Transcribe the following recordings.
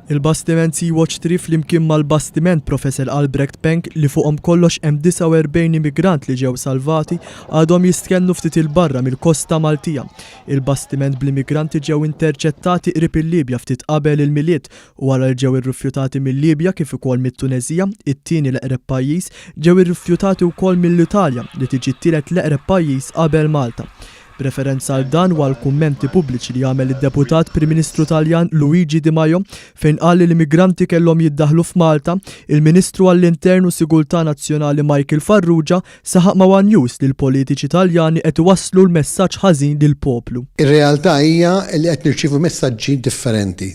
Il-bastiment Sea Watch 3 flimkien mal-bastiment Professor Albrecht Penck li fuqhom kollox hemm 49 immigrant li ġew salvati għadhom jistkennu ftit 'il barra mill-kosta Maltija. Il-bastiment bl-immigranti ġew interċettati qrib il-Libja ftit qabel il-Milied u wara li ġew irrifjutati mil-Libja kif ukoll mit-Tuneżija, it-tieni l-eqreb pajjiż, ġew irrifjutati wkoll mill-Italja li tiġi t-tielet l-eqreb pajjiż qabel Malta. B'referenza għal dan u għall-kummenti pubbliċi li għamel id-Deputat Prim Ministru Taljan Luigi Di Maio fejn qal li l-immigranti kellhom jiddaħħlu f'Malta, il-Ministru għall-Intern u Sigurtà Nazzjonali Michael Farrugia saħaq ma' one News li l-politiċi Taljani qed iwasslu l-messaġġ ħażin lill-poplu. Ir-realtà hija li qed nirċievu messaġġi differenti,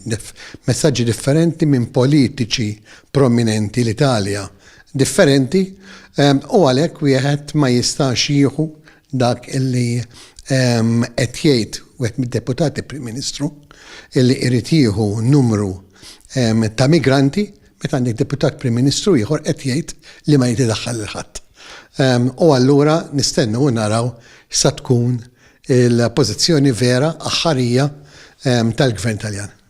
messaġġi differenti minn politiċi prominenti l-Italja differenti u għalhekk wieħed ma jistax jieħu Dak illi qed jgħid wieħed mid-deputati Prim Ministru illi irid jieħu numru ta' migranti meta għandek deputat Prim Ministru ieħor qed jgħid li ma jrid idaħħal lil ħadd. U allura nistennew u naraw x'sa tkun il-pożizzjoni vera aħħarija tal-Gvern Taljan.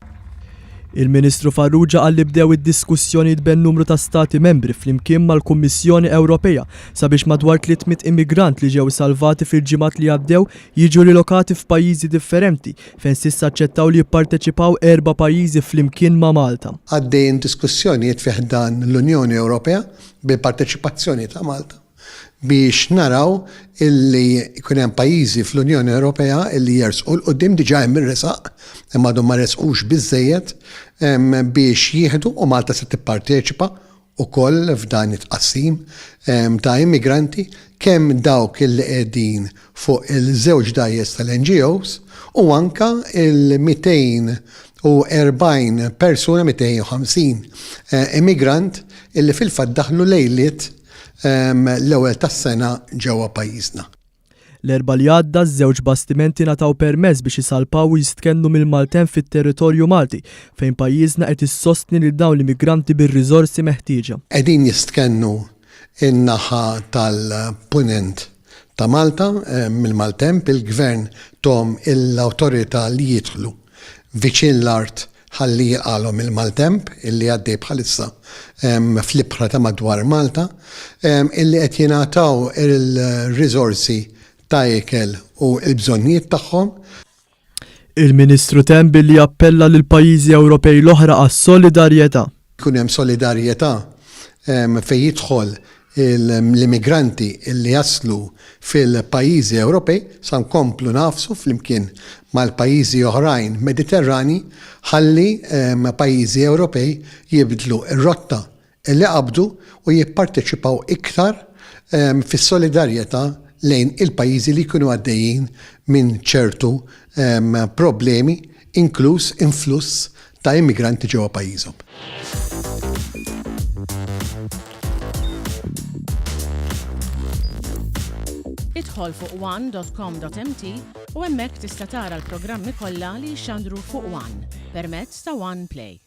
Il-Ministru Farrugia qal li bdew id-diskussjonijiet bejn numru ta' Stati Membri flimkien mal-Kummissjoni Ewropea sabiex madwar 300 immigrant li ġew salvati fil-ġimgħat li għaddew jiġu rilokati f'pajjiżi differenti fejn s'issa aċċettaw li jipparteċipaw erba' pajjiżi flimkien ma' Malta. Għaddejjin diskussjonijiet fi ħdan l-Unjoni Ewropea bil-parteċipazzjoni ta' Malta biex naraw illi jkun hemm pajjiżi fl-Unjoni Ewropea illi jersqu 'l quddiem, diġà hemm min resaq, imma għadhom ma resqux biżżejjed biex jieħdu u Malta se tipparteċipa wkoll f'dan it-tqassim ta' immigranti kemm dawk illi qegħdin fuq il-żewġ dgħajjes tal-NGOs u anke il-240 persuna, 250 immigrant illi fil-fatt daħlu lejliet l-ewwel tas-sena ġewwa pajjiżna. L-Erbgħa li għadda, żewġ bastimenti ngħataw permess biex isalpaw u jistkennu mill-maltemp fit-territorju Malti, fejn pajjiżna qed issostni lil dawn l-immigranti bir-riżorsi meħtieġa. Qegħdin jistkennu n-naħa tal-Punent ta' Malta mill-maltemp, il-Gvern thom l-awtorità li jidħlu viċin l-art ħalli jilqagħlhom il-maltemp illi għaddej bħalissa fl-ibħra ta' madwar Malta, illi qed jingħataw il-riżorsi ta' ikel u l-bżonnijiet tagħhom. Il-Ministru temm billi appella lill-pajjiżi Ewropej l-oħra għas-solidarjetà. Jkun hemm solidarjetà fejn jidħol l-immigranti li jaslu fil-pajjiżi Ewropej, sa nkomplu nagħfsu flimkien mal-pajjiżi oħrajn Mediterrani ħalli pajjiżi Ewropej jibdlu r-rotta li qabdu u jipparteċipaw iktar fis-solidarjetà lejn il-pajjiżi li jkunu għaddejjin minn ċertu problemi inkluż influss ta' immigranti ġewwa pajjiżhom. Idħol fuq one.com.mt u hemmhekk tista' tara l-programmi kollha li jixxandru fuq One permezz ta' One Play.